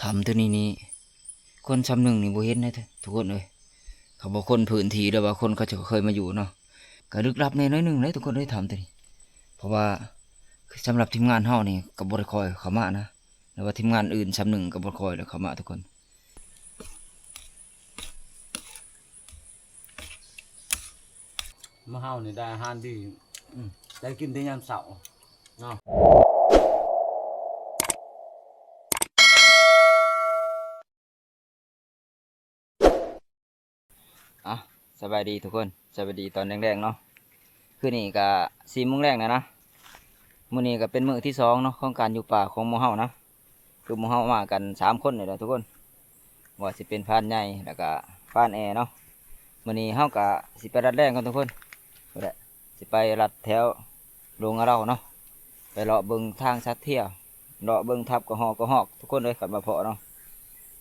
ຖ້ຳໂຕນີ້ນີ້ ຄົນຊ່ຳໜຶ່ງນີ້ບໍ່ເຫັນເດ້ທຸກຄົນເອີຍ. ເຂົາບໍ່ຄົນພື້ນທີ່ ຫຼືວ່າຄົນເຂົາເຈົ້າເຄີຍມາຢູ່ເນາະ ກະລຶກລັບແດ່ໜ້ອຍໜຶ່ງເດ້ທຸກຄົນເອີຍ ຖ້ຳໂຕນີ້. ເພາະວ່າສຳລັບທີມງານເຮົານີ້ກະບໍ່ໄດ້ຄ່ອຍເຂົ້າມານະ ຫຼືວ່າທີມງານອື່ນຊ່ຳໜຶ່ງກະບໍ່ຄ່ອຍໄດ້ເຂົ້າມາທຸກຄົນ. ໝູ່ເຮົານີ້ໄດ້ອາຫານດີ ອືມ ໄດ້ກິນແຕ່ຍາມເຊົ້າເນາະ. ເອົ້າ ສະບາຍດີທຸກຄົນ ສະບາຍດີຕອນແລງໆເນາະ. ຄືນີ້ກະສີ່ໂມງແລງແລ້ວນະ. ມື້ນີ້ກະເປັນມື້ທີສອງເນາະ ຂອງການຢູ່ປ່າຂອງໝູ່ເຮົານະ. ຄືໝູ່ເຮົາມາກັນສາມຄົນນີ້ແຫຼະທຸກຄົນ ວ່າຊິເປັນພານໃຫຍ່ ແລ້ວກະພານແອເນາະ. ມື້ນີ້ເຮົາກະຊິໄປລັດແລງກ່ອນທຸກຄົນ ພຸ້ນແຫຼະ ຊິໄປລັດແຖວດົງອາເລົາເນາະ ໄປເລາະເບິ່ງທາງສັດເທຍ ເລາະເບິ່ງທັບກະຮອກກະຮອກທຸກຄົນເອີຍ ຄັນວ່າພໍ້ເນາະ.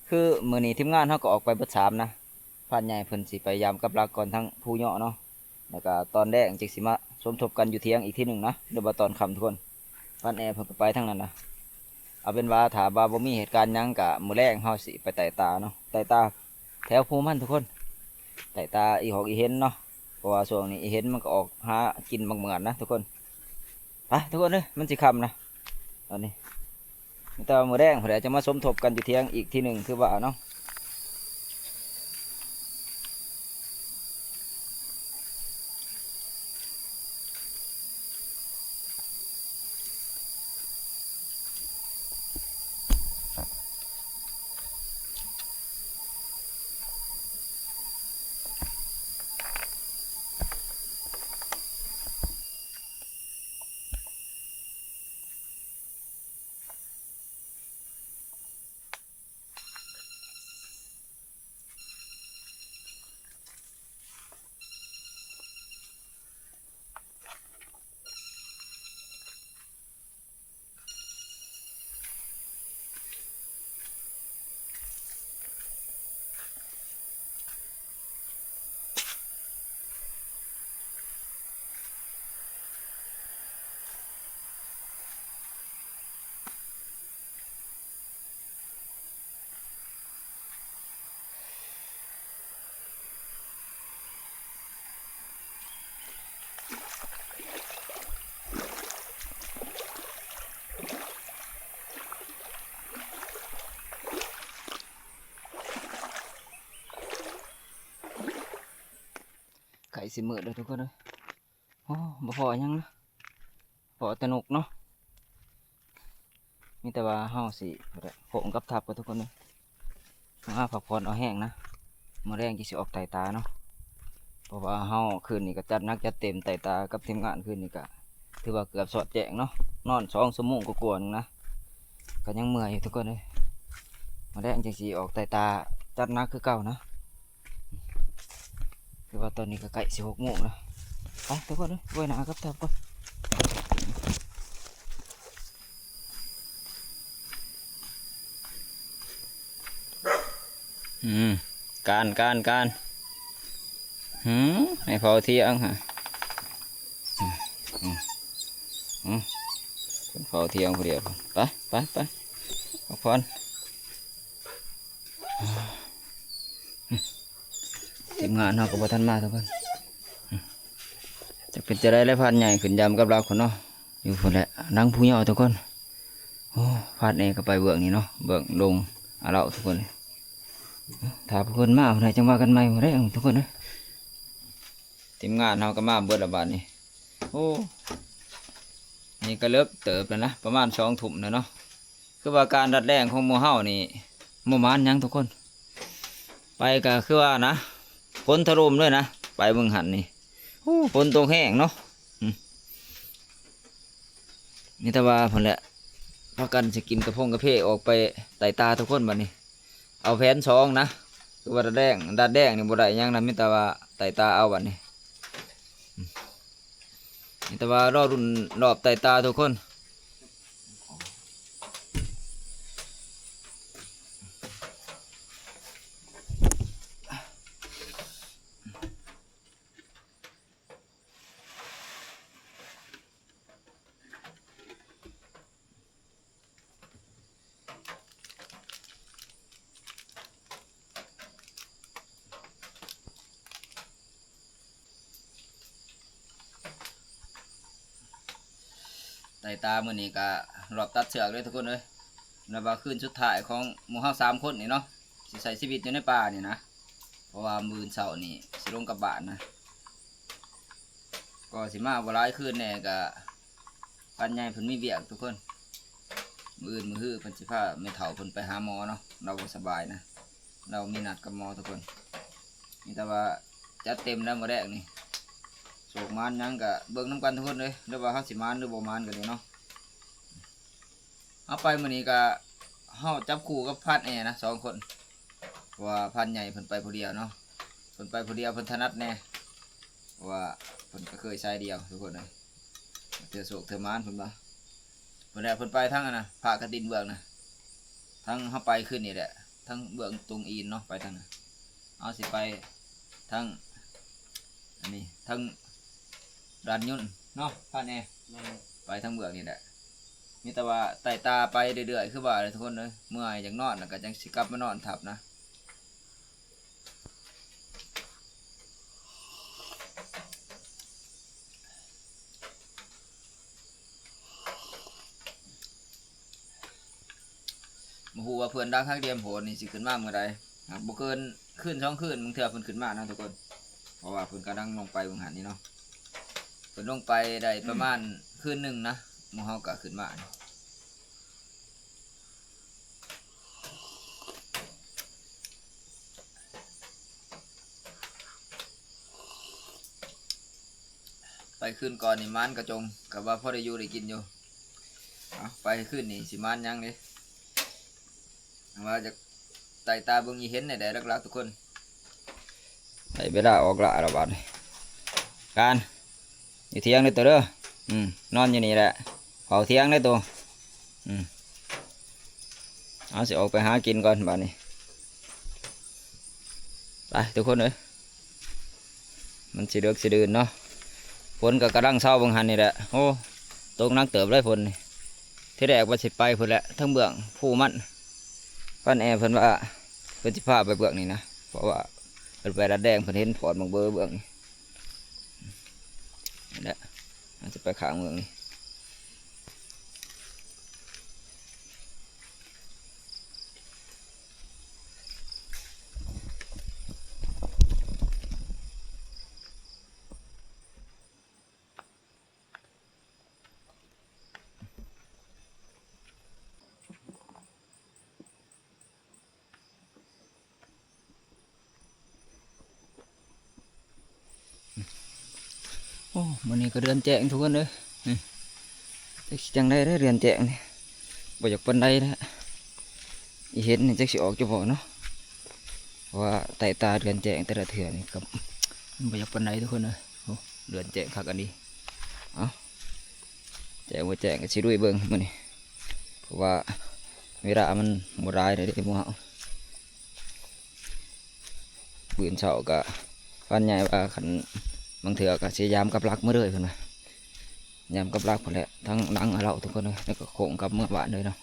ຄືມື້ນີ້ທີມງານເຮົາກະອອກໄປເບິດສາມນະ ພານໃຫຍ່ເພິ່ນຊິໄປຢາມກັບຫຼັກກ່ອນທາງພູເຍາະເນາະ. ແລ້ວກະຕອນແລງຈຶ່ງຊິມາສົມທົບກັນຢູ່ຖຽງອີກທີໜຶ່ງນະ ຫຼືວ່າຕອນຄ່ຳທຸກຄົນ. ພານແອເພິ່ນກະໄປທາງນັ້ນນະ. ເອົາເປັນວ່າຖ້າວ່າບໍ່ມີເຫດການຫຍັງກະມື້ແລງເຮົາຊິໄປໄຕ່ຕາເນາະ ໄຕ່ຕາແຖວພູມັນທຸກຄົນ ໄຕ່ຕາອີ່ຫອກອີ່ເຫັນເນາະ. ເພາະວ່າຊ່ວງນີ້ອີ່ເຫັນມັນກະອອກຫາກິນໝາກເໝືອນນະທຸກຄົນ. ໄປທຸກຄົນເອີຍ ມັນຊິຄ່ຳນະ ຕອນນີ້ ແຕ່ວ່າມື້ແລງພຸ້ນແຫຼະ ຈະມາສົມທົບກັນຢູ່ຖຽງອີກທີໜຶ່ງຄືວ່າເນາະ. ໃກ້ຊິມືດແລ້ວທຸກຄົນເອີຍ. ໂອ້ ບໍ່ພໍຫຍັງນະ ພໍແຕ່ນົກເນາະ. ມີແຕ່ວ່າເຮົາຊິໂຄ້ງກັບທັບກ່ອນທຸກຄົນເອີຍ ມາພັກຜ່ອນເອົາແຮງນະ. ມື້ແລງຈຶ່ງຊິອອກໄຕ່ຕາເນາະ ເພາະວ່າເຮົາຄືນນີ້ກະຈັດໜັກຈັດເຕັມ ໄຕ່ຕາກັບທີມງານຄືນນີ້ກະຖືວ່າເກືອບສອດແຈ້ງເນາະ ນອນສອງຊົ່ວໂມງກວ່າໆໜຶ່ງນະ ກະຍັງເມື່ອຍຢູ່ທຸກຄົນເອີຍ. ມື້ແລງຈຶ່ງຊິອອກໄຕ່ຕາຈັດໜັກຄືເກົ່ານະ. ຄືວ່າຕອນນີ້ກະໃກ້ຊິຫົກໂມງແລ້ວ. ໄປທຸກຄົນເອີຍ ໄວ້ໜ້າກັບທັບກ່ອນ. ອືມ ການ ການ ການ ຫື ໃຫ້ເຝົ້າຖຽງຫະ ອືມ ອືມ ອືມ ເຝົ້າຖຽງຜູ້ດຽວ ໄປ ໄປ ໄປ ພັກຜ່ອນ. ທີມງານເຮົາກະບໍ່ທັນມາທຸກຄົນ ຈັກເປັນຈັ່ງໃດແຫຼະ ພານໃຫຍ່ຂຶ້ນຢາມກັບຫຼັກພຸ້ນເນາະ ຢູ່ພຸ້ນແຫຼະ ຫຼັງພູເຍາະທຸກຄົນ. ໂອ້ ພານແອກະໄປເບື້ອງນີ້ເນາະ ເບື້ອງດົງອາເລົາທຸກຄົນ. ຖ້າເພິ່ນມາພຸ້ນແຫຼະ ຈັ່ງວ່າກັນໃໝ່ພຸ້ນແຫຼະທຸກຄົນເອີຍ. ທີມງານເຮົາກະມາເບິດລະບາດນີ້. ໂອ້ ນີ້ກະເລິກເຕີບແລ້ວນະ ປະມານສອງທຸ່ມແລ້ວເນາະ. ຄືວ່າການລັດແລງຂອງໝູ່ເຮົານີ້ບໍ່ໝານຫຍັງທຸກຄົນ ໄປກະຄືວ່ານະ ຝົນຖະຫຼົ່ມເລີຍນະ ໄປມື້ຫັ້ນນີ້. ໂອ້ ຝົນຕົກແຮງເນາະ ອືມ ມີແຕ່ວ່າພຸ້ນແຫຼະ ພາກັນຊິກິນກະພົງກະເພ ອອກໄປໄຕ່ຕາທຸກຄົນບາດນີ້. ເອົາແຜນສອງນະ ຄືວ່າດັດແດງ ດັດແດງນີ້ບໍ່ໄດ້ຫຍັງນະ ມີແຕ່ວ່າໄຕ່ຕາເອົາບາດນີ້ ມີແຕ່ວ່າລໍລຸ້ນລອບໄຕ່ຕາທຸກຄົນ. ສາຍຕາມື້ນີ້ກະລອບຕັດເຊືອກເລີຍທຸກຄົນເອີຍ. ແບບວ່າຄືນສຸດທ້າຍຂອງໝູ່ເຮົາສາມຄົນນີ້ເນາະ ຊິໃຊ້ຊີວິດຢູ່ໃນປ່ານີ້ນະ ເພາະວ່າມື້ອື່ນເຊົ້ານີ້ຊິລົງກັບບ້ານນະ. ກໍຊິມາບໍ່ຫຼາຍຄືນແດ່ ກະພັນໃຫຍ່ເພິ່ນມີວຽກທຸກຄົນ. ມື້ອື່ນມື້ຮືເພິ່ນຊິພາແມ່ເຖົ້າເພິ່ນໄປຫາໝໍເນາະ ລາວບໍ່ສະບາຍນະ ລາວມີນັດກັບໝໍທຸກຄົນ. ມີແຕ່ວ່າຈັດເຕັມແລ້ວມື້ແລກນີ້ ໂຊກໝານຫຍັງກະເບິ່ງນຳກັນທຸກຄົນເອີຍ ຫຼືວ່າເຮົາຊິໝານຫຼືບໍ່ໝານກະດີເນາະ. ເຮົາໄປມື້ນີ້ກະເຮົາຈັບຄູ່ກັບພານແອນະສອງຄົນ ເພາະວ່າພານໃຫຍ່ເພິ່ນໄປຜູ້ດຽວເນາະ. ເພິ່ນໄປຜູ້ດຽວເພິ່ນຖະໜັດແດ່ ເພາະວ່າເພິ່ນກະເຄີຍສາຍດຽວທຸກຄົນເອີຍ. ເທື່ອໂຊກເທື່ອໝານເພິ່ນວ່າ ເພິ່ນແຫຼະ ເພິ່ນໄປທາງອັນນະ ພະກະຕິນເບື້ອງນະ ທາງເຮົາໄປຄືນນີ້ແຫຼະ ທາງເບື້ອງຕົງອີນເນາະ ໄປທາງນັ້ນ. ເຮົາຊິໄປທາງອັນນີ້ ທາງດ່ານຍົນເນາະ ພານແອ ແມ່ນ ໄປທາງເບື້ອງນີ້ແຫຼະ. ມີແຕ່ວ່າໄຕ່ຕາໄປເລື້ອຍໆ ຄືວ່າແຫຼະທຸກຄົນເອີຍ. ເມື່ອຍຢາກນອນ ແລ້ວກະຈັ່ງຊິກັບມານອນທັບນະ. ບໍ່ຮູ້ວ່າເພື່ອນດັກຮັກດຽມໂພດນີ້ຊິຂຶ້ນມາມື້ໃດ. ຫາກບໍ່ເກີນຄືນສອງຄືນ ບາງເທື່ອເພິ່ນຂຶ້ນມາເນາະທຸກຄົນ ເພາະວ່າເພິ່ນກຳລັງລົງໄປເບິ່ງຫັ້ນນີ້ເນາະ. ເພິ່ນລົງໄປໄດ້ປະມານ ອືມ ຄືນໜຶ່ງນະ ໝູ່ເຮົາກະຂຶ້ນມາ. ໄປຄືນກ່ອນນີ້ໝານກະຈົງ ກະວ່າພໍໄດ້ຢູ່ໄດ້ກິນຢູ່. ເອົາ ໄປຄືນນີ້ຊິໝານຫຍັງເດ ວ່າຈະໄຕ່ຕາເບິ່ງອີເຫັນແດ່ ຫຼັກໆ ທຸກຄົນ. ໄດ້ເວລາອອກລ່າແລ້ວບາດນີ້ ການ ຢູ່ຖຽງເດີໂຕເດີ. ອືມ ນອນຢູ່ນີ້ແຫຼະ ເຝົ້າຖຽງເດີໂຕ. ອືມ ເຮົາຊິອອກໄປຫາກິນກ່ອນບາດນີ້ ໄປທຸກຄົນເອີຍ. ມັນຊິເດິກຊິດື່ນເນາະ ຝົນກະກຳລັງເຊົາເບິ່ງຫັ້ນນີ້ແຫຼະ. ໂອ້ ຕົກໜັກເຕີບເລີຍຝົນນີ້. ທີແລກວ່າຊິໄປພຸ້ນແຫຼະ ທາງເບື້ອງພູມັນ ພານແອເພິ່ນວ່າເພິ່ນຊິພາໄປເບື້ອງນີ້ນະ ເພາະວ່າເພິ່ນໄປລາດແດງ ເພິ່ນເຫັນພອດໝາກເບີເບື້ອງນີ້. ນີ້ແຫຼະ ເຮົາຈະໄປຂ້າງເບື້ອງນີ້. ໂອ້ ມື້ນີ້ກະເດືອນແຈ້ງທຸກຄົນເອີຍ. ນີ້ ຈັກຊິຈັ່ງໃດເດີ ເດືອນແຈ້ງນີ້ ບໍ່ຢາກປານໃດແຫຼະ. ອີເຫັນນີ້ຈັກຊິອອກຢູ່ບໍ່ເນາະ ເພາະວ່າໃຕ້ຕາເດືອນແຈ້ງແຕ່ລະເທື່ອນີ້ກະບໍ່ຢາກປານໃດທຸກຄົນເອີຍ. ໂອ້ ເດືອນແຈ້ງຄັກອັນນີ້. ເອົ້າ ແຈ້ງບໍ່ແຈ້ງກະຊິລຸຍເບິ່ງມື້ນີ້ ເພາະວ່າເວລາມັນບໍ່ຫຼາຍແລ້ວເດ້ໝູ່ເຮົາ. ມື້ອື່ນເຊົ້າກະ ພານໃຫຍ່ວ່າຄັນບາງເທື່ອກະຊິຍາມກັບຫຼັກມື້ເລີຍເພິ່ນວ່າ ຍາມກັບຫຼັກພຸ້ນແຫຼະ ທາງຫຼັງອາເລົາະທຸກຄົນເອີຍ ແລ້ວກະໂຄ້ງກັບເມືອບ້ານເລີຍເນາະ.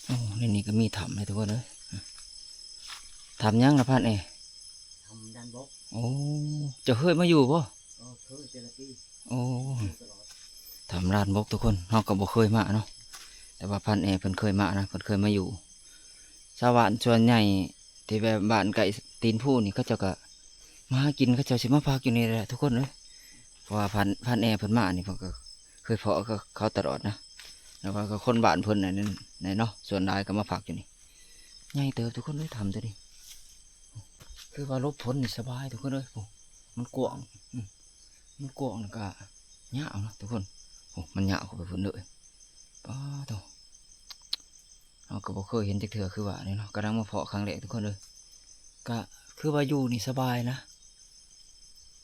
ໂອ້ ໃນນີ້ກໍມີຖ້ຳເດ້ທຸກຄົນເອີຍ. ຖ້ຳຫຍັງລະພານແອ? ຖ້ຳດ້ານບົກ. ໂອ້ ເຈົ້າເຄີຍມາຢູ່ບໍ່? ເອີ ເຄີຍແຕ່ລະປີ. ໂອ້ ເຄີຍຕະຫຼອດ. ຖ້ຳດ້ານບົກທຸກຄົນ ເຮົາກໍບໍ່ເຄີຍມາເນາະ ແຕ່ວ່າພານແອເພິ່ນເຄີຍມານະ ເພິ່ນເຄີຍມາຢູ່. ຊາວບ້ານສ່ວນໃຫຍ່ທີ່ແບບບ້ານໃກ້ຕີນພູນີ້ ເຂົາເຈົ້າກໍມາຫາກິນ ເຂົາເຈົ້າຊິມາພັກຢູ່ນີ້ແຫຼະທຸກຄົນເອີຍ. ເພາະວ່າພານ ພານແອເພິ່ນມານີ້ ເພິ່ນກໍເຄີຍພໍ້ກັບເຂົາຕະຫຼອດນະ ແລ້ວກໍຄົນບ້ານເພິ່ນນັ້ນແຫຼະເນາະ ສ່ວນຫຼາຍກໍມາພັກຢູ່ນີ້. ໃຫຍ່ເຕີບທຸກຄົນເອີຍ ຖ້ຳໂຕນີ້ ຄືວ່າຫຼົບຝົນນີ້ສະບາຍທຸກຄົນເອີຍ. ໂອ້ ມັນກວ້າງ ອືມ ມັນກວ້າງ ແລ້ວກໍຍາວເນາະທຸກຄົນ. ໂອ້ ມັນຍາວເຂົ້າໄປພຸ້ນເລີຍ. ປາໂທ້ ເຮົາກໍບໍ່ເຄີຍເຫັນຈັກເທື່ອ ຄືວ່ານີ້ເນາະ ກຳລັງມາພໍ້ຄັ້ງແລກທຸກຄົນເອີຍ. ກະຄືວ່າຢູ່ນີ້ສະບາຍນະ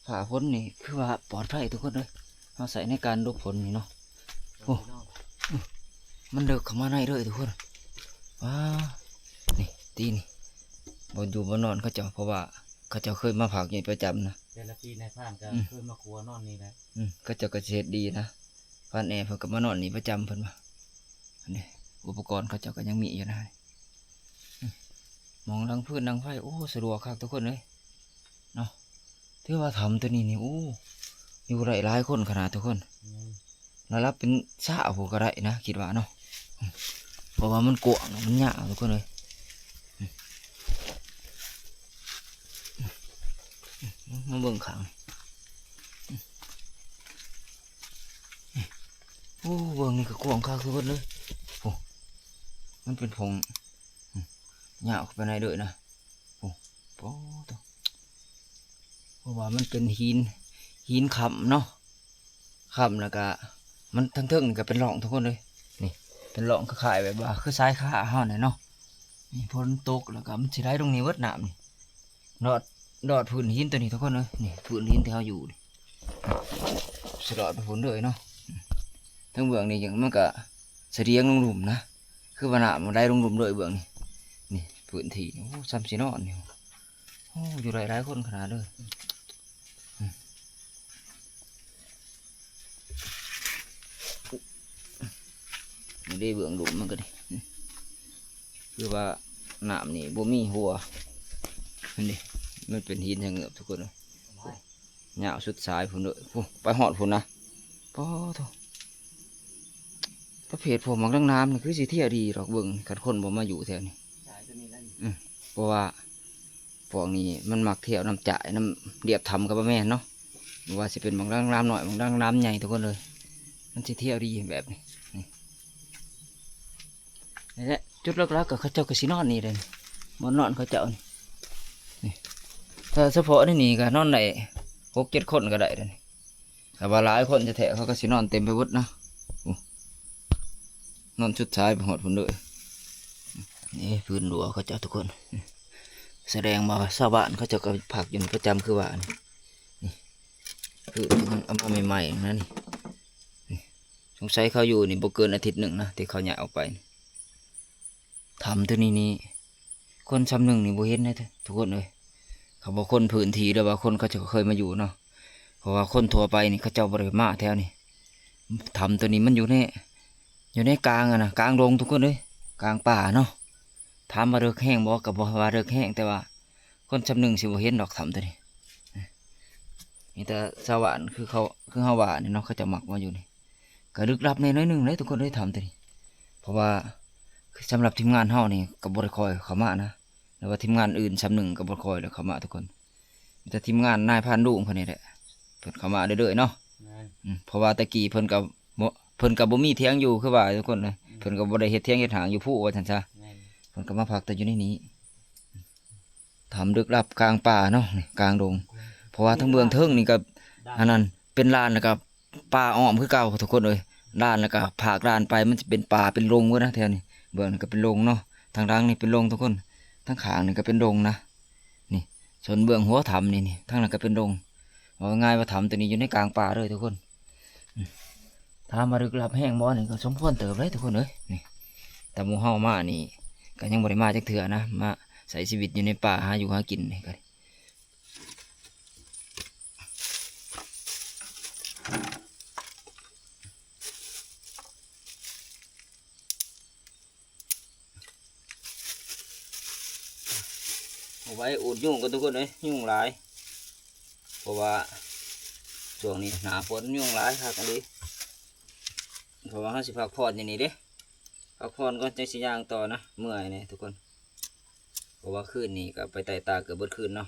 ຟ້າຝົນນີ້ຄືວ່າປອດໄພທຸກຄົນເອີຍ ເຮົາໃຊ້ໃນການຫຼົບຝົນນີ້ເນາະ. ໂອ້ ມັນເລິກເຂົ້າມາໃນເລີຍທຸກຄົນ. ວ້າ ນີ້ຕີນນີ້ ບ່ອນຢູ່ບ່ອນນອນເຂົາເຈົ້າ ເພາະວ່າເຂົາເຈົ້າເຄີຍມາພັກຢູ່ປະຈຳນະ ແຕ່ລະປີນາຍພານກໍ ອືມ ເຄີຍມາຂົວນອນນີ້ແຫຼະ. ອືມ ເຂົາເຈົ້າກໍຊິເຮັດດີນະ ພານແອເພິ່ນກໍມານອນນີ້ປະຈຳ ເພິ່ນວ່າ. ອັນນີ້ອຸປະກອນເຂົາເຈົ້າກໍຍັງມີຢູ່ນະ. ອືມ ໝ່ອງດັງຟືນດັງໄຟ ໂອ້ ສະດວກຄັກທຸກຄົນເອີຍເນາະ. ຖືວ່າຖ້ຳໂຕນີ້ນີ້ ໂອ້ ຢູ່ໄດ້ຫຼາຍຄົນຂະໜາດທຸກຄົນ. ອືມ ລະດັບເປັນຊາວຜູ້ກໍໄດ້ນະ ຄິດວ່າເນາະ ເພາະວ່າມັນກວ້າງ ມັນຍາວທຸກຄົນເອີຍ. ມາເບິ່ງຂ້າງ ໂອ້ ເບື້ອງນີ້ກໍກວ້າງຄັກຄືເບິດເລີຍ. ໂອ້ ມັນເປັນໂພງ ຍາວເຂົ້າໄປໃນເລີຍນະ. ໂອ້ ປາໂທ້ ເພາະວ່າມັນເປັນຫີນ ຫີນຄ້ຳເນາະ ຄ້ຳ ແລ້ວກະມັນທາງເທິງນີ້ກະເປັນຮ່ອງທຸກຄົນເອີຍ. ນີ້ເປັນຮ່ອງຄ້າຍໆແບບວ່າຄືຊາຍຄາເຮົານີ້ເນາະ. ນີ້ຝົນຕົກແລ້ວກະມັນຊິໄຫຼລົງນີ້ເບິດນ້ຳນີ້ ລອດ ລອດພື້ນຫີນໂຕນີ້ທຸກຄົນເອີຍ. ນີ້ພື້ນຫີນທີ່ເຮົາຢູ່ນີ້ ຊິລອດໄປພຸ້ນເລີຍເນາະ. ທາງເບື້ອງນີ້ຍັງ ມັນກະສະດຽງລົງລຸ່ມນະ ຄືວ່ານ້ຳມັນໄຫຼລົງລຸ່ມເລີຍເບື້ອງນີ້. ນີ້ພື້ນທີ່ ໂອ້ ຊ່ຳຊິນອນນີ້. ໂອ້ ຢູ່ໄດ້ຫຼາຍຄົນຂະໜາດເດີ. ອືມ ນີ້ເດ້ເບື້ອງລຸ່ມມັນກໍດີ ຄືວ່ານ້ຳນີ້ບໍ່ມີຫົວ. ເຫັນເດ້ ມັນເປັນຫີນຊະເງືອບທຸກຄົນເອີຍ. ຍາວສຸດສາຍພຸ້ນເດີ ພຸ້ນ ໄປຮອດພຸ້ນນະ. ປາໂທ້ ປະເພດພວກໝາກນາງນາມນີ້ຄືຊິທ່ຽວດີດອກ ເບິ່ງ ຄັນຄົນບໍ່ມາຢູ່ແຖວນີ້. ອືມ ເພາະວ່າພວກນີ້ມັນມັກທ່ຽວນຳຈາຍ ນຳລຽບຖ້ຳກໍບໍ່ແມ່ນເນາະ. ບໍ່ວ່າຊິເປັນໝາກນາງນາມນ້ອຍ ໝາກນາງນາມໃຫຍ່ ທຸກຄົນເອີຍ ມັນຊິທ່ຽວດີແບບນີ້. ນີ້ ນີ້ແຫຼະ ຈຸດຫຼັກໆກໍເຂົາເຈົ້າກໍຊິນອນນີ້ເດ້ ບ່ອນນອນເຂົາເຈົ້ານີ້. ນີ້ ຖ້າສະເພາະໃນນີ້ກໍນອນໄດ້ຫົກເຈັດຄົນກໍໄດ້ເດ້. ຖ້າວ່າຫຼາຍຄົນແທ້ໆ ເຂົາກໍຊິນອນເຕັມໄປເບິດນະ. ໂອ້ ນອນສຸດສາຍໄປຮອດພຸ້ນເລີຍ. ນີ້ພື້ນຮົ້ວເຂົາເຈົ້າທຸກຄົນ ສະແດງວ່າຊາວບ້ານເຂົາເຈົ້າກໍພັກຢູ່ນີ້ປະຈຳ ຄືວ່ານີ້. ນີ້ ຄືເອົາມາໃໝ່ໆນະນີ້. ນີ້ ສົງໄສເຂົາຢູ່ນີ້ບໍ່ເກີນອາທິດໜຶ່ງນະ ທີ່ເຂົາຍ້າຍອອກໄປ. ຖ້ຳໂຕນີ້ນີ້ ຄົນຊຳໜຶ່ງນີ້ບໍ່ເຫັນເດ້ທຸກຄົນເອີຍ. ເຂົາບໍ່ຄົນພື້ນທີ່ ຫຼືວ່າຄົນເຂົາເຈົ້າເຄີຍມາຢູ່ເນາະ ເພາະວ່າຄົນທົ່ວໄປນີ້ເຂົາເຈົ້າບໍ່ໄດ້ມາແຖວນີ້. ຖ້ຳໂຕນີ້ມັນຢູ່ໃນ ຢູ່ໃນກາງ ອັນນະ ກາງດົງທຸກຄົນເອີຍ ກາງປ່າເນາະ. ຖາມວ່າເລິກແຮງບໍ່ ກໍບໍ່ວ່າເລິກແຮງ ແຕ່ວ່າຄົນຊຳໜຶ່ງຊິບໍ່ເຫັນດອກຖ້ຳໂຕນີ້. ມີແຕ່ຊາວບ້ານຄືເຂົາ ຄືເຮົາວ່ານີ້ເນາະ ເຂົາເຈົ້າມັກມາຢູ່ນີ້. ກໍລຶກລັບແດ່ໜ້ອຍໜຶ່ງເດ້ທຸກຄົນເອີຍ ຖ້ຳໂຕນີ້ ເພາະວ່າສຳລັບທີມງານເຮົານີ້ກໍບໍ່ໄດ້ຄ່ອຍເຂົ້າມານະ ຫຼືວ່າທີມງານອື່ນຊຳໜຶ່ງກໍບໍ່ຄ່ອຍໄດ້ເຂົ້າມາທຸກຄົນ. ມີແຕ່ທີມງານນາຍພານລຸງເພິ່ນນີ້ແຫຼະ ເພິ່ນເຂົ້າມາເລື້ອຍໆເນາະ. ແມ່ນ ອືມ ເພາະວ່າແຕ່ກີ້ເພິ່ນກໍບໍ່ ເພິ່ນກໍບໍ່ມີຖຽງຢູ່ຄືວ່າທຸກຄົນເອີຍ. ອືມ ເພິ່ນກໍບໍ່ໄດ້ເຮັດຖຽງເຮັດຫາງຢູ່ພູວ່າຊັ້ນຊະ. ແມ່ນ ເພິ່ນກໍມາພັກແຕ່ຢູ່ໃນນີ້. ຖ້ຳລຶກລັບກາງປ່າເນາະ ນີ້ກາງດົງ ເພາະວ່າທາງເບື້ອງເທິງນີ້ກໍ ອັນນັ້ນເປັນລານ ແລ້ວກໍປ່າອ້ອມຄືເກົ່າທຸກຄົນເອີຍ. ລານ ແລ້ວກໍພາກລານໄປ ມັນຊິເປັນປ່າເປັນດົງເບິດນະແຖວນີ້. ເບື້ອງນີ້ກໍເປັນດົງເນາະ ທາງຫຼັງນີ້ເປັນດົງທຸກຄົນ ທາງຂ້າງນີ້ກໍເປັນດົງນະ. ນີ້ ສ່ວນເບື້ອງຫົວຖ້ຳນີ້ ນີ້ ທາງນັ້ນກໍເປັນດົງ. ເວົ້າງ່າຍວ່າຖ້ຳໂຕນີ້ຢູ່ໃນກາງປ່າເລີຍທຸກຄົນ. ອືມ ຖາມວ່າລຶກລັບແຮງບໍ່ ນີ້ກໍສົມຄວນເຕີບເລີຍທຸກຄົນເອີຍ. ນີ້ ຕາໝູ່ເຮົາມານີ້ກໍຍັງບໍ່ໄດ້ມາຈັກເທື່ອນະ ມາໃຊ້ຊີວິດຢູ່ໃນປ່າ ຫາຢູ່ຫາກິນນີ້ກໍ ໄປອູດຍຸງກ່ອນທຸກຄົນເອີຍ ຍຸງຫຼາຍ ເພາະວ່າຊ່ວງນີ້ໜ້າຝົນຍຸງຫຼາຍຄັກອີ່ຫຼີ ເພາະວ່າເຮົາຊິພັກຜ່ອນຢູ່ນີ້ເດ້ ພັກຜ່ອນກ່ອນ ຈັ່ງຊິຍ່າງຕໍ່ນະ ເມື່ອຍແດ່ທຸກຄົນ ເພາະວ່າຄືນນີ້ກໍໄປໄຕ່ຕາເກືອບເບິດຄືນເນາະ.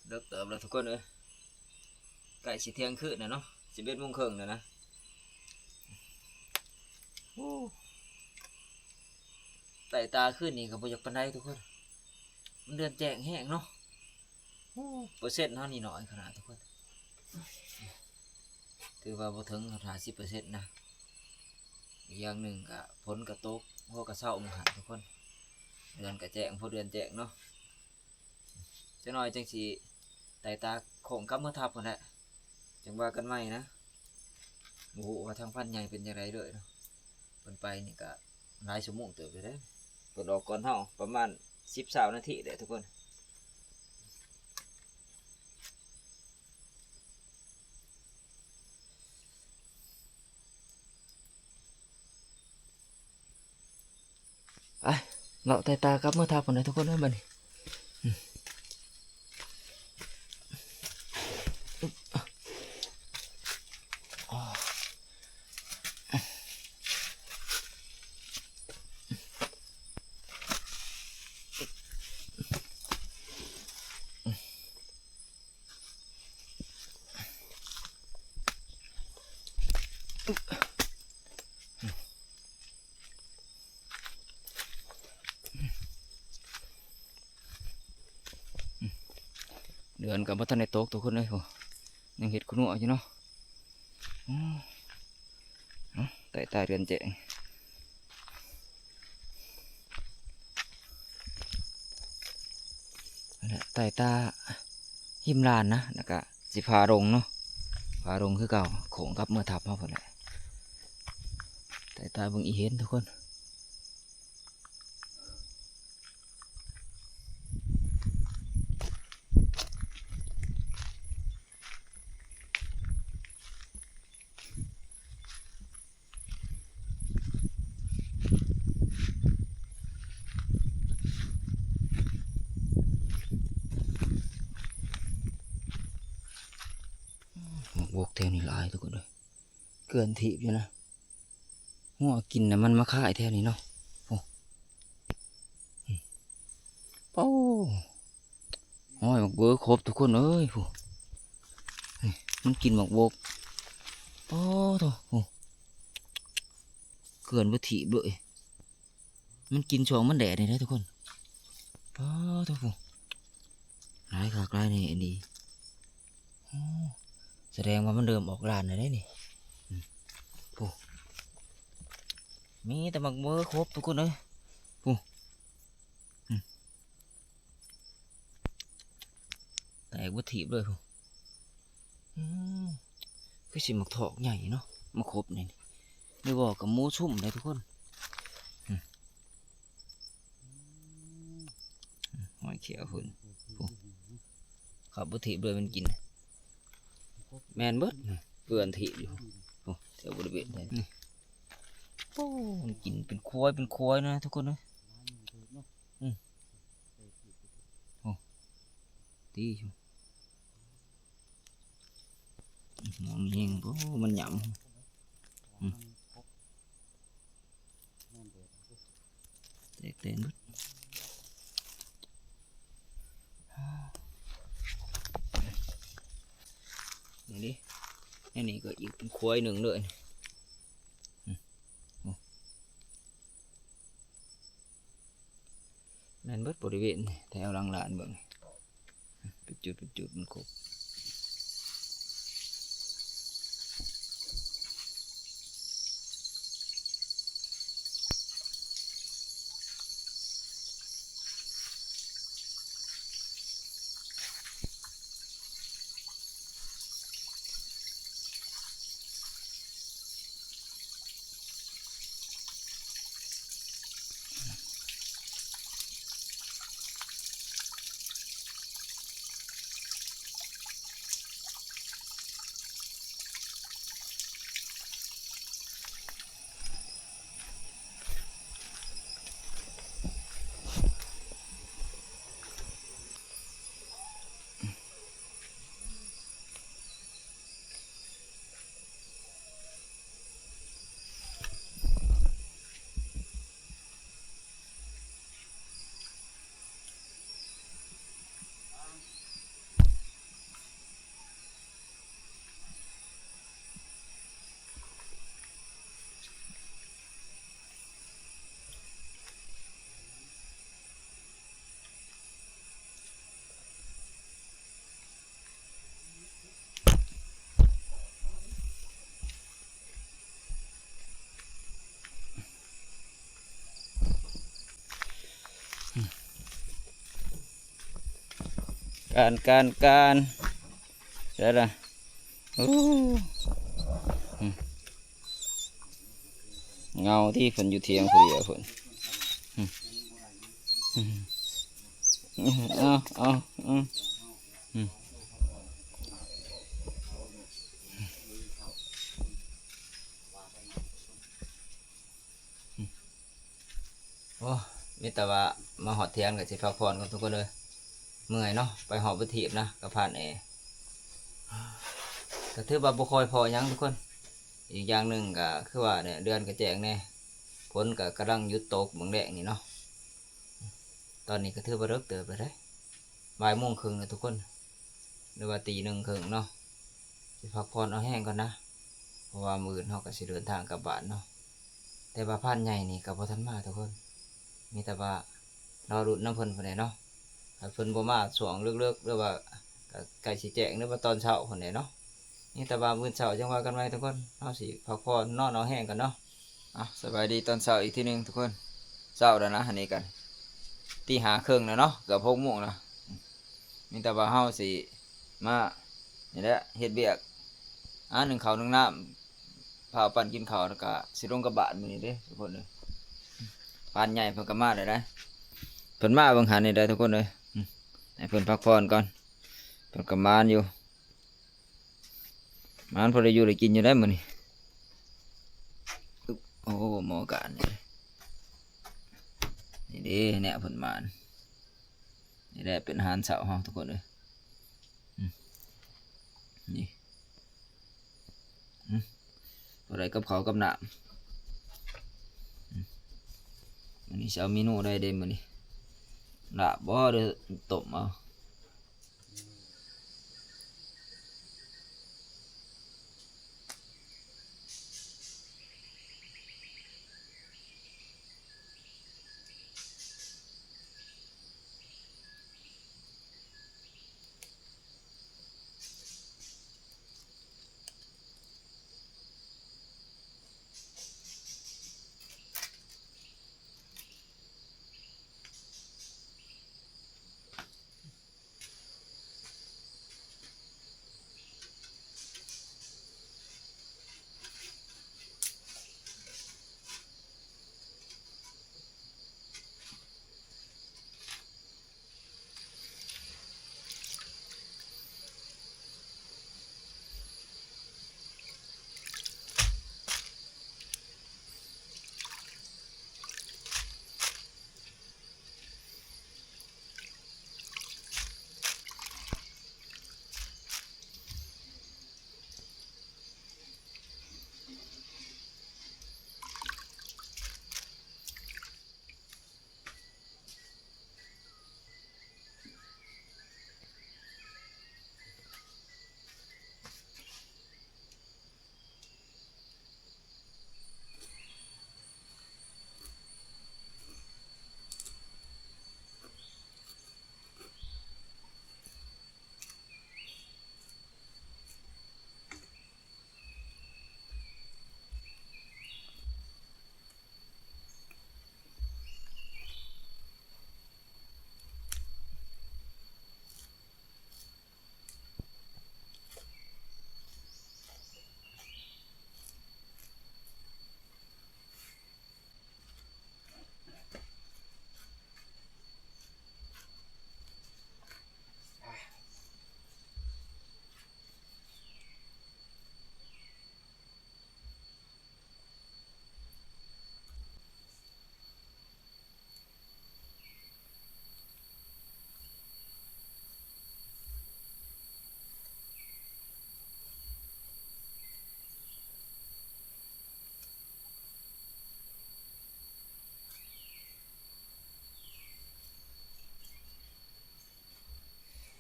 ເລິກເຕີບແລ້ວທຸກຄົນເອີຍ ໃກ້ຊິທ່ຽງຄືນແລ້ວເນາະ ສິບເອັດໂມງເຄິ່ງແລ້ວນະ. ໂອ້ ໃຕ້ຕາຄືນນີ້ກໍບໍ່ຢາກປານໃດທຸກຄົນ ມັນເດືອນແຈ້ງແຮງເນາະ. ໂອ້ ເປີເຊັນເຮົານີ້ໜ້ອຍຂະໜາດທຸກຄົນ ຖືວ່າບໍ່ເຖິງຫ້າສິບເປີເຊັນນະ. ອີກຢ່າງໜຶ່ງກະຝົນກະຕົກ ຫົວກະເຊົ້າມື້ຫັ້ນທຸກຄົນ ເດືອນກະແຈ້ງ ພໍເດືອນແຈ້ງເນາະ. ຈັກໜ້ອຍຈັ່ງຊິໄຕ່ຕາໂຄ້ງກັບເມືອທັບພຸ້ນແຫຼະ ຈັ່ງວ່າກັນໃໝ່ນະ. ບໍ່ຮູ້ວ່າທາງພັນໃຫຍ່ເປັນຈັ່ງໃດເດີເນາະ ເພິ່ນໄປນີ້ກະຫຼາຍຊົ່ວໂມງເຕີບຢູ່ເດ້ ເພິ່ນອອກກ່ອນເຮົາປະມານສິບ ຊາວນາທີແຫຼະທຸກຄົນ. ໄປ ເລາະໄຕ່ຕາກັບເມືອທັບພຸ້ນແຫຼະທຸກຄົນເອີຍ ບັດນີ້. ເດືອນກໍບໍ່ທັນໄດ້ຕົກທຸກຄົນເອີຍ ໂອ້ ຍັງເຮັດຂຸນົວຢູ່ເນາະ. ອື ເນາະ ໃຕ້ຕາເດືອນແຈ້ງ ນັ້ນແຫຼະ ໃຕ້ຕາຮິມລານນະ ແລ້ວກະຊິພາລົງເນາະ ພາລົງຄືເກົ່າ ໂຄ້ງກັບເມືອທັບເຮົາພຸ້ນແຫຼະ. ໃຕ້ຕາເບິ່ງອີເຫັນທຸກຄົນ. ໝາກບົກແຖວນີ້ຫຼາຍທຸກຄົນເອີຍ ເກືອນຖີບຢູ່ນະ. ງົວກິນນະ ມັນມາຄາຍແຖວນີ້ເນາະ. ໂອ້ ໂອ້ ຮອຍໝາກເບີຄົບທຸກຄົນເອີຍ ຜູ້ ນີ້ ມັນກິນໝາກບົກ ປາໂທ້ ໂອ້ ເກືອນບໍ່ຖີບເລີຍ. ມັນກິນຊ່ວງມັນແດດນີ້ເດ້ທຸກຄົນ ປາໂທ້ ຜູ້ ຫຼາຍຄັກຫຼາຍແນ່ອັນນີ້. ໂອ້ ສະແດງວ່າມັນເລີ່ມອອກຫຼານແລ້ວເດ້ນີ້ ອືມ ໂອ້ ມີແຕ່ໝາກເບີຄົບທຸກຄົນເອີຍ ໂອ້ ອືມ ແຕກເບິດຖີບເລີຍ ໂອ້ ອືມ ຄືຊິໝາກຖອກໃຫຍ່ເນາະ ໝາກຄົບນີ້ ຫຼືວ່າກັບໝູຊຸ່ມເດ້ທຸກຄົນ ອືມ. ອືມ ຫອຍຂຽວພຸ້ນ ໂອ້ ຂັບບໍ່ຖີບເລີຍມັນກິນ ແມ່ນເບິດ ເປື້ອນຖີບຢູ່ ໂອ້ ແຖວບໍລິເວນນີ້ ໂອ້ ມັນກິນເປັນຄວາຍເປັນຄວາຍນະທຸກຄົນເອີຍ ອືມ ໂອ້ ຕີຢູ່. ມອງແຮງ ໂອ້ ມັນຫຍຳ ອືມ ແຕກແຕນເບິດ ນີ້ເດ້ ອັນນີ້ກໍອີກເປັນຄວາຍໜຶ່ງເລີຍ ອືມ ໂອ້ ເບິດບໍລິເວນແຖວຫຼັງລານເບິ່ງ ເປັນຈຸດເປັນຈຸດມັນຄົບ. ການ ການ ການ ໃສ່ລະ ໂອ້ ເຫງົາທີ່ເພິ່ນຢູ່ຖຽງຜູ້ດຽວພຸ້ນ ເອົາ ເອົາ ເອົາ ໂອ້ ມີແຕ່ວ່າມາຮອດຖຽງກໍຊິພັກຜ່ອນກ່ອນທຸກຄົນເອີຍ ເມື່ອຍເນາະ ໄປຮອບໄປທີບນະ ກໍຜ່ານແອ ກໍຖືວ່າບໍ່ຄ່ອຍພໍຫຍັງທຸກຄົນ. ອີກຢ່າງໜຶ່ງກໍຄືວ່າແຫຼະ ເດືອນກໍແຈ້ງແດ່ ຝົນກໍກຳລັງຢຸດຕົກເບິ່ງແລງນີ້ເນາະ. ຕອນນີ້ກໍຖືວ່າເລິກເຕີບແລ້ວເດ້ ບ່າຍໂມງເຄິ່ງແລ້ວທຸກຄົນ ຫຼືວ່າຕີໜຶ່ງເຄິ່ງເນາະ ຊິພັກຜ່ອນເອົາແຮງກ່ອນນະ ເພາະວ່າມື້ອື່ນເຮົາກໍຊິເດີນທາງກັບບ້ານເນາະ. ແຕ່ວ່າພານໃຫຍ່ນີ້ກໍບໍ່ທັນມາທຸກຄົນ ມີແຕ່ວ່າລໍລຸ້ນນຳເພິ່ນພຸ້ນແຫຼະເນາະ. ຖ້າເພິ່ນບໍ່ມາຊ່ວງເລິກໆ ຫຼືວ່າກໍໃກ້ຊິແຈ້ງ ຫຼືວ່າຕອນເຊົ້າພຸ້ນແຫຼະເນາະ. ມີແຕ່ວ່າມື້ເຊົ້າຈັ່ງວ່າກັນໃໝ່ທຸກຄົນ ເຮົາຊິພັກຜ່ອນນອນເອົາແຮງກ່ອນເນາະ. ອ່ະ ສະບາຍດີຕອນເຊົ້າອີກທີໜຶ່ງທຸກຄົນ ເຊົ້າແລ້ວນະ ອັນນີ້ກັນ ຕີຫ້າເຄິ່ງແລ້ວເນາະ ເກືອບຫົກໂມງແລ້ວ. ມີແຕ່ວ່າເຮົາຊິມານີ້ແຫຼະ ເຮັດວຽກ ອ່າ ໜຶ້ງເຂົ້າໜຶ້ງນ້ຳ ພາກັນກິນເຂົ້າ ແລ້ວກະຊິລົງກັບບ້ານມື້ນີ້ເດ້ທຸກຄົນເອີຍ. ພານໃຫຍ່ເພິ່ນກໍມາແລ້ວໄດ໋ ເພິ່ນມາເບິ່ງຫັ້ນນີ້ໄດ໋ທຸກຄົນເອີຍ. ໃຫ້ເພິ່ນພັກຜ່ອນກ່ອນ ເພິ່ນກໍມານຢູ່ ມານພໍໄດ້ຢູ່ໄດ້ກິນຢູ່ໄດ໋ມື້ນີ້. ອຶບ ໂອ້ ໝໍການນີ້ ນີ້ເດ້ແນວເພິ່ນມານ ນີ້ແຫຼະເປັນອາຫານເຊົ້າເຮົາທຸກຄົນເອີຍ. ອືມ ນີ້ ອືມ ບໍ່ໄດ້ກັບເຂົ້າກັບນ້ຳ. ອືມ ມື້ນີ້ຊິເອົາເມນູໃດເດ້ມື້ນີ້ ລາບບໍ່ ຫຼືຕົ້ມເອົາ?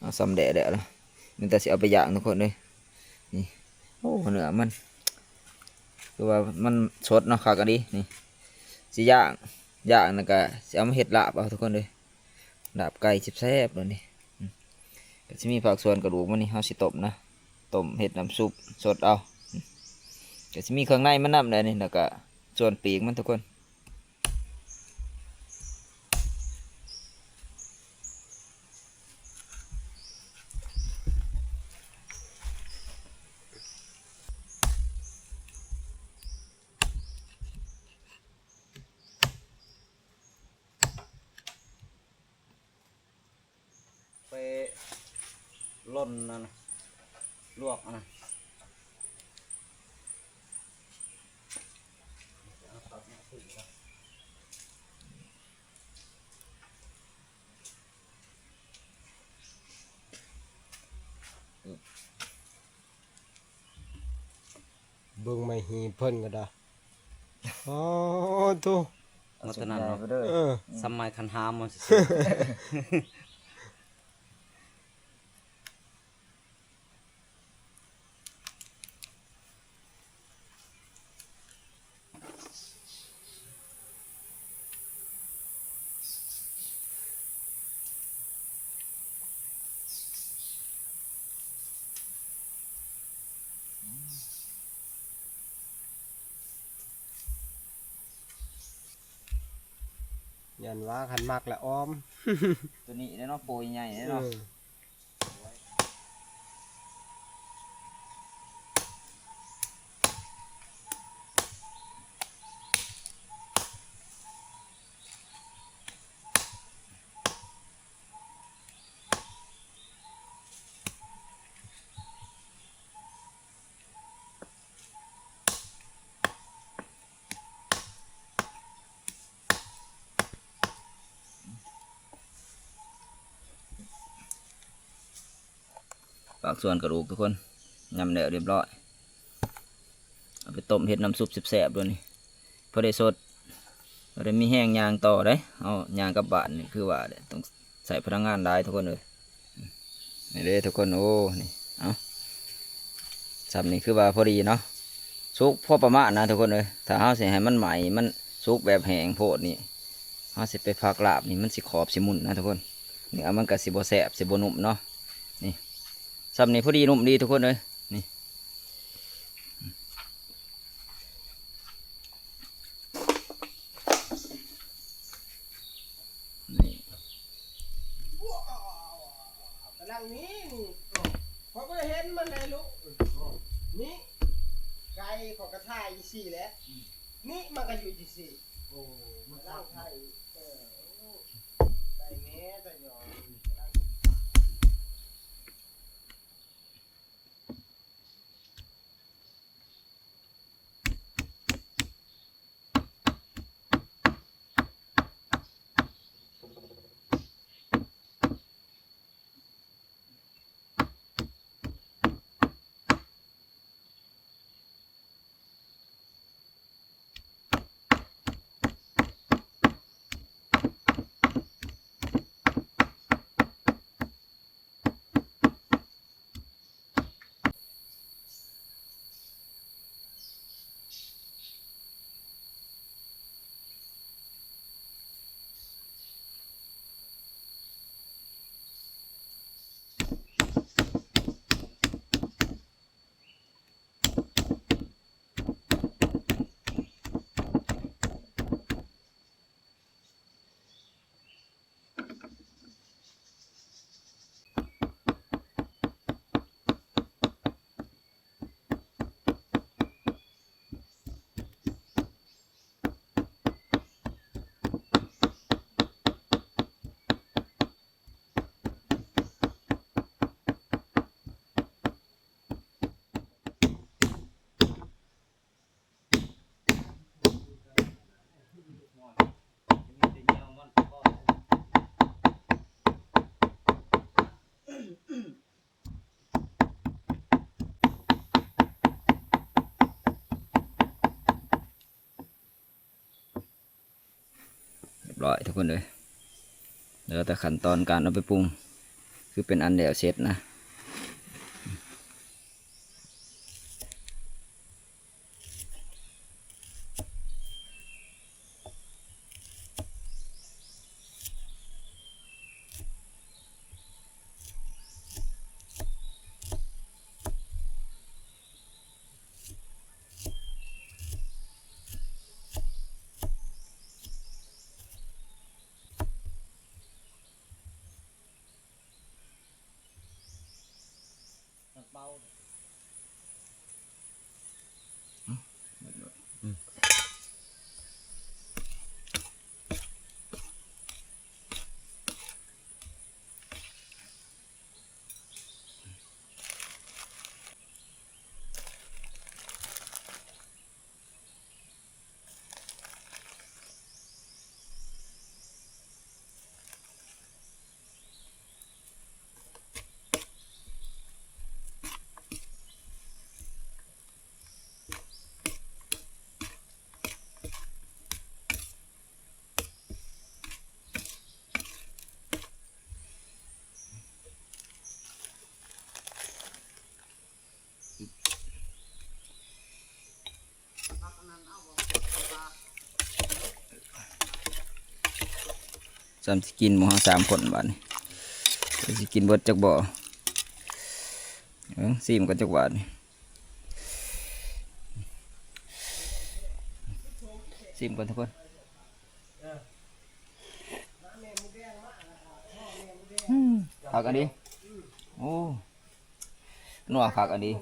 ເອົາ ຊຳແດດແລ້ວລະ ມີແຕ່ຊິເອົາໄປຍ່າງທຸກຄົນເອີຍ. ນີ້ ໂອ້ ເນື້ອມັນ ຄືວ່າມັນສົດເນາະ ຄັກອີ່ຫຼີ. ນີ້ ຊິຍ່າງ ຍ່າງແລ້ວກະຊິເອົາມາເຮັດລາບເອົາທຸກຄົນເອີຍ. ລາບໄກ່ແຊບໆ ໂລດນີ້. ອືມ ກະຊິມີພາກສ່ວນກະດູກມັນນີ້ ເຮົາຊິຕົ້ມນະ ຕົ້ມເຮັດນ້ຳຊຸບສົດເອົາ. ອືມ ກະຊິມີເຄື່ອງໃນມັນນຳແຫຼະນີ້ ແລ້ວກະສ່ວນປີກມັນທຸກຄົນ. ໄປລົນອັນນະ ລວກອັນນະ. ເບິ່ງໄມ້ຫີບເພິ່ນກໍໄດ້. ໂອ້ໂທ້ ມາແຕ່ນັ້ນເນາະ ເອີ ສຳໄໝຄັນຫາມມາຊື່ໆ. ຢ້ານວ່າຄັນມັກລະອອມ ໂຕນີ້ເດ້ເນາະ ໂປໃຫຍ່ເດ້ເນາະ. ເອີ. ປາກສ່ວນກະດູກທຸກຄົນ ຍຳແລ້ວຮຽບຮ້ອຍ ເອົາໄປຕົ້ມເຮັດນ້ຳຊຸບແຊບໆ ໂລດນີ້ ພໍໄດ້ສົດ ບໍ່ໄດ້ມີແຮງຍ່າງຕໍ່ເດ້. ເຮົາຍ່າງກັບບ້ານນີ້ຄືວ່າແຫຼະ ຕ້ອງໃຊ້ພະລັງງານຫຼາຍທຸກຄົນເອີຍ. ນີ້ເດ້ທຸກຄົນ ໂອ້ ນີ້ ເອົາ ຊ່ຳນີ້ຄືວ່າພໍດີເນາະ ສຸກພໍປະມານນະທຸກຄົນເອີຍ. ຖ້າເຮົາຊິໃຫ້ມັນໄໝ້ ມັນສຸກແບບແຫ້ງໂພດນີ້ ເຮົາຊິໄປພັກລາບນີ້ ມັນຊິຂອບຊິໝຸ່ນນະທຸກຄົນ. ເນື້ອມັນກະຊິບໍ່ແຊບ ຊິບໍ່ນຸ້ມເນາະ. ນີ້ ຊ່ຳນີ້ພໍດີນຸ້ມດີທຸກຄົນເອີຍ ນີ້. ນີ້ ກຳລັງນີ້ ນີ້ ຂ້ອຍບໍ່ໄດ້ເຫັນມັນໃດລູກ ນີ້ ໄກ່ຂ້ອຍກະຖ່າຍຈັ່ງຊີ້ແຫຼະ ນີ້ ມັນກະຢູ່ຈັ່ງຊີ້ ໂອ້ ກຳລັງຖ່າຍ ເອີ ໄກ່ແມ່ຕາຍອງ. ຮຽບຮ້ອຍທຸກຄົນເອີຍ ເຫຼືອແຕ່ຂັ້ນຕອນການເອົາໄປປຸງ. ຄືເປັນອັນແລ້ວເສັດນະ. ສ່ຳຊິກິນໝູ່ເຮົາສາມຄົນບາດນີ້ ຊິກິນເບິດຈັກບໍ່? ເອີ ຊີມກ່ອນຈັກບາດນີ້ ຊີມກ່ອນທຸກຄົນ. ອືມ ຄັກອັນນີ້ ໂອ້ ນົວຄັກອັນນີ້.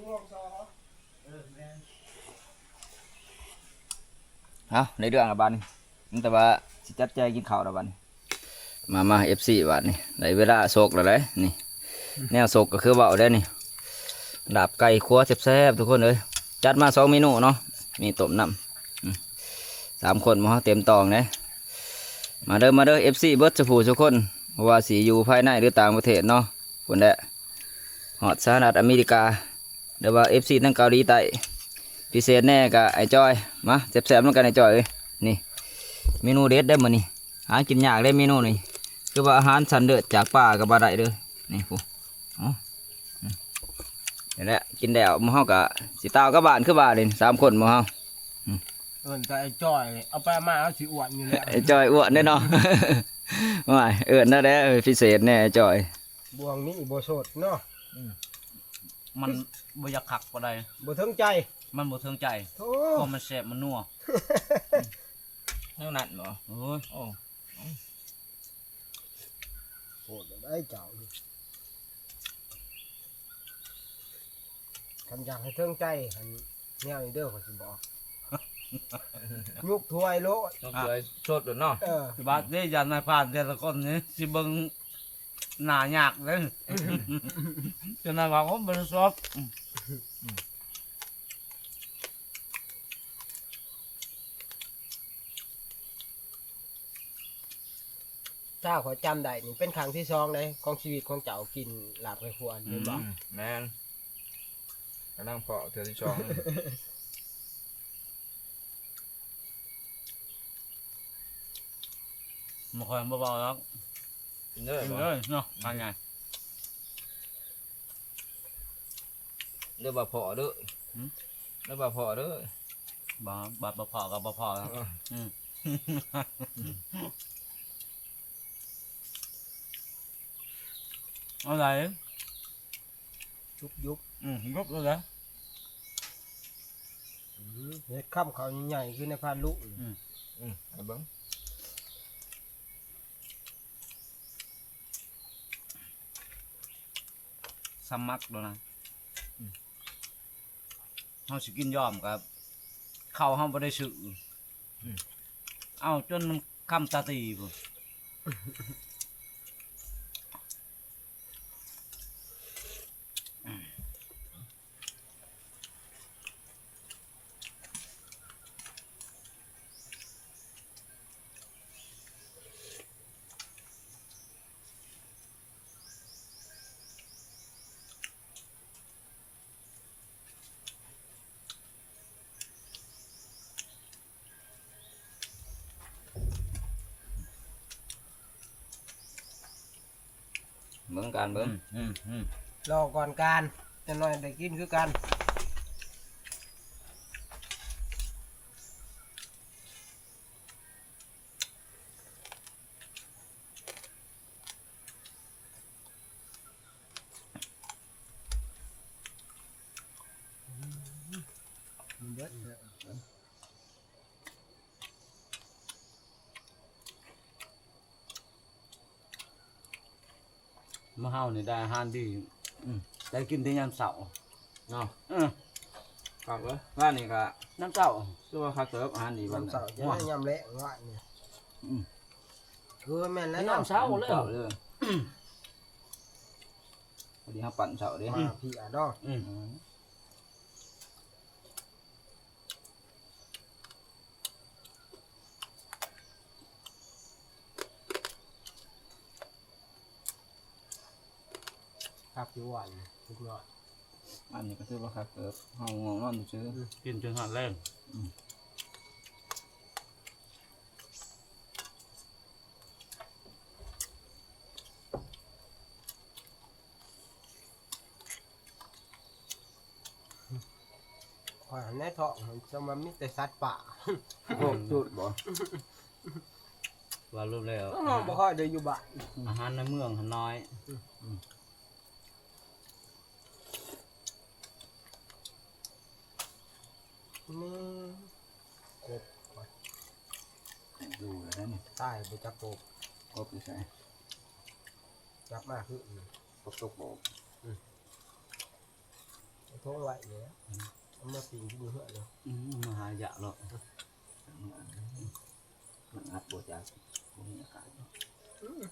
ເອົາ ໄດ້ເລື່ອງລະບາດນີ້ ມີແຕ່ວ່າຊິຈັດແຈງກິນເຂົ້າລະບາດນີ້. ມາ ມາ ເອັຟຊີ ບາດນີ້ ໄດ້ເວລາສົກແລ້ວເດ້ນີ້. ແນວສົກກໍຄືເວົ້າແລ້ວນີ້ ລາບໄກ່ຄົວແຊບໆ ທຸກຄົນເອີຍ. ຈັດມາສອງເມນູເນາະ ມີຕົ້ມນ້ຳ ອືມ ສາມຄົນໝູ່ເຮົາເຕັມຕອງເດ້. ມາເດີ ມາເດີ ເອັຟຊີ ເບິດສູ່ຜູ້ສູ່ຄົນ ບໍ່ວ່າຊິຢູ່ພາຍໃນ ຫຼື ຕ່າງປະເທດເນາະ ພຸ້ນແຫຼະ ຮອດສະຫະລັດອາເມລິກາ ຫຼືວ່າ ເອັຟຊີ ທາງເກົາຫຼີໃຕ້ ພິເສດແດ່ກໍອ້າຍຈ້ອຍ. ມາແຊບໆນຳກັນອ້າຍຈ້ອຍເອີຍ. ນີ້ເມນູເດັດເດ້ມື້ນີ້ ຫາກິນຍາກເດ້ເມນູນີ້ ຄືວ່າອາຫານຊັ້ນເລີດ ຈາກປ່າກໍບໍ່ໄດ້ເດີ. ນີ້ພຸ້ນ ເອົາ ນີ້ແຫຼະ ກິນແລ້ວໝູ່ເຮົາກໍຊິຕ່າວກັບບ້ານຄືວ່ານີ້ ສາມຄົນໝູ່ເຮົາ. ເອີ້ນແຕ່ອ້າຍຈ້ອຍ ເອົາໄປເອົາມາເຮົາຊິອ້ວນຢູ່ແລ້ວ ອ້າຍຈ້ອຍອ້ວນເດ້ເນາະ. ໂອ້ຍ ເອີ້ນແນວໃດ ພິເສດແດ່ອ້າຍຈ້ອຍ. ບ່ວງນີ້ບໍ່ສົດເນາະ ອືມ ມັນບໍ່ຢາກຄັກປານໃດ ບໍ່ເຖິງໃຈ ມັນບໍ່ເຖິງໃຈ ໂອ້ ເພາະມັນແຊບມັນນົວ ແນວນັ້ນບໍ? ໂອ້ຍ ໂອ້ ໂຫດໄດ໋ເຈົ້າ ຄັນຢາກໃຫ້ເຖິງໃຈຫັ້ນ ແນວນີ້ເດີ ຂ້ອຍຊິບອກ ຍົກຖ້ວຍໂລດ ຍົກຖ້ວຍສົດໂລດເນາະ. ເອີ ບາດນີ້ຢ້ານນາຍພານແຕ່ລະຄົນນີ້ຊິເບິ່ງໜ້າຍາກເດ້ ຈະນາຍວ່າ ໂອ້ ບໍ່ໄດ້ສົດ. ຖ້າຂ້ອຍຈຳໄດ້ນີ້ ເປັນຄັ້ງທີສອງເດ້ ຂອງຊີວິດຂອງເຈົ້າກິນລາບໄກ່ຄົວ ແມ່ນບໍ່? ອືມ ແມ່ນ ກຳລັງພໍ້ເທື່ອທີສອງ. ບໍ່ຄ່ອຍ ບໍ່ເວົ້າດອກ ກິນເລີຍ ກິນເລີຍເນາະ ທານງ່າຍ. ເດີບໍ່ພໍ້ເດີ ຫືມ ເດີບໍ່ພໍ້ເດີ ບໍ່ ບໍ່ ບໍ່ພໍ້ກໍບໍ່ພໍ້ແລ້ວ ເອີ ອືມ ເອົາໃດ ຍຸບໆ ອືມ ຍຸບເລີຍ ອືມ ເຮັດຄຳເຂົາໃຫຍ່ໆ ຄືໃນພານລຸ ອືມ ອືມ ໃຫ້ເບິ່ງ ສະໝັກໂດນະ ອືມ ເຮົາຊິກິນຍອມກັບເຂົ້າເຮົາບໍ່ໄດ້ຊື້ ອືມ ເອົາຈົນມັນຄຳຕາຕີພຸ້ນ. ນຳກັນເບິ່ງ ອືມໆ ລໍກ່ອນການ ຈັກໜ່ອຍໄດ້ກິນຄືກັນ. ໝູ່ເຮົານີ້ໄດ້ອາຫານດີ ອືມ ໄດ້ກິນແຕ່ຍາມເຊົ້າເນາະ ເອີ ຄັກເລີຍ ວານນີ້ກະຍາມເຊົ້າ ຄືວ່າຄັກເຕີບ ອາຫານດີ ຍາມເຊົ້າ ຍາມແລງວານນີ້ ອືມ ເອີ ແມ່ນແລ້ວ ຍາມເຊົ້າເລີຍ ຍາມເຊົ້າເລີຍ ພໍດີເຮົາປັ່ນເຊົ້າເດ້ ມາພີ້ອະເນາະ ອືມ ຄັກຢູ່ຫວານ ສຸດຍອດ ອັນນີ້ກໍຖືວ່າຄັກເຕີບ ເຮົາງ່ວງນອນຊື່ ອືມ ກິນຈົນຮອດແລງ ອືມ ຂ້ອຍໃນທ້ອງ ຈະວ່າມີແຕ່ສັດປ່າ ໂຄກຈຸດບໍ່ ວ່າລວມແລ້ວ ເຮົາບໍ່ຄ່ອຍໄດ້ຢູ່ບ້ານ ອາຫານໃນເມືອງຫັ້ນນ້ອຍ ອືມ ອືມ ນີ້ ກົບ ຢູ່ແລ້ວນີ້ ຕາຍບໍ່ຈັກກົບ ກົບຢູ່ໃສ ຈັບມາຄື ອືມ ກົບຕົກບໍ່ ອືມ ເອົາຖົງໄວ້ນີ້ແຫຼະ ອືມ ເອົາມາປີ້ງຢູ່ເຮືອນເນາະ ອືມ ເອົາມາຫາຢາເນາະ ມັນອັດບໍ່ຈັກ ບໍ່ມີອາກາດເນາະ ອືມ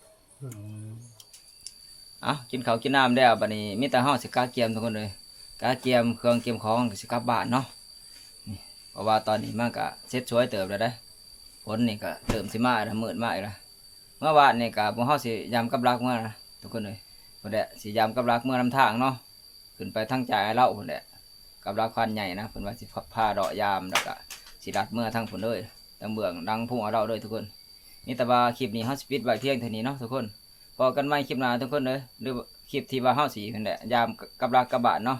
ອືມ ເອົ້າ ກິນເຂົ້າກິນນ້ຳແລ້ວ ບັດນີ້ມີແຕ່ເຮົາຊິກະກຽມທຸກຄົນເອີຍ ກະກຽມເຄື່ອງກຽມຂອງ ກະຊິກັບບ້ານເນາະ ນີ້ ເພາະວ່າຕອນນີ້ມັນກະເສັດສວຍເຕີບແລ້ວເດ້ ຝົນນີ້ກະເລີ່ມຊິມາແລ້ວ ມືດມາອີກແລ້ວ ເມື່ອວານນີ້ກະພວກເຮົາຊິຢາມກັບຫຼັກເມືອນະ ທຸກຄົນເອີຍ ພຸ້ນແຫຼະ ຊິຢາມກັບຫຼັກເມືອນຳທາງເນາະ ຂຶ້ນໄປທາງຈາຍລາວພຸ້ນແຫຼະ ກັບຫຼັກຄວັນໃຫຍ່ນະ ເພິ່ນວ່າຊິພາເລາະຢາມ ແລ້ວກະຊິລັດເມືອທາງພຸ້ນເລີຍ ທາງເບື້ອງຫຼັງພູອາເລາເລີຍທຸກຄົນ. ມີແຕ່ວ່າຄລິບນີ້ເຮົາຊິປິດໄວ້ພຽງເທົ່ານີ້ເນາະທຸກຄົນ. ພໍ້ກັນໃໝ່ຄລິບໜ້າທຸກຄົນເອີຍ ຫຼືຄລິບທີ່ວ່າເຮົາຊິຫັ້ນແຫຼະ ຢາມກັບຫຼັກກັບບ້ານເນາະ.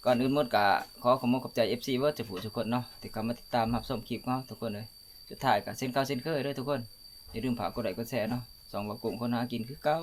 ກ່ອນອື່ນໝົດກະຂໍຂອບອົກຂອບໃຈເອັຟຊີເບິດທຸກຜູ້ທຸກຄົນເນາະ ທີ່ເຂົ້າມາຕິດຕາມຮັບຊົມຄລິບຂອງເຮົາທຸກຄົນເອີຍ. ສຸດທ້າຍກະເຊັ່ນເກົ່າເຊັ່ນເຄີຍເດີທຸກຄົນ ຢ່າລືມຝາກກົດໄລ້ກົດແຊເນາະ. ຊ່ອງບ່າວກຸ້ງຄົນຫາກິນຄືເກົ່າ.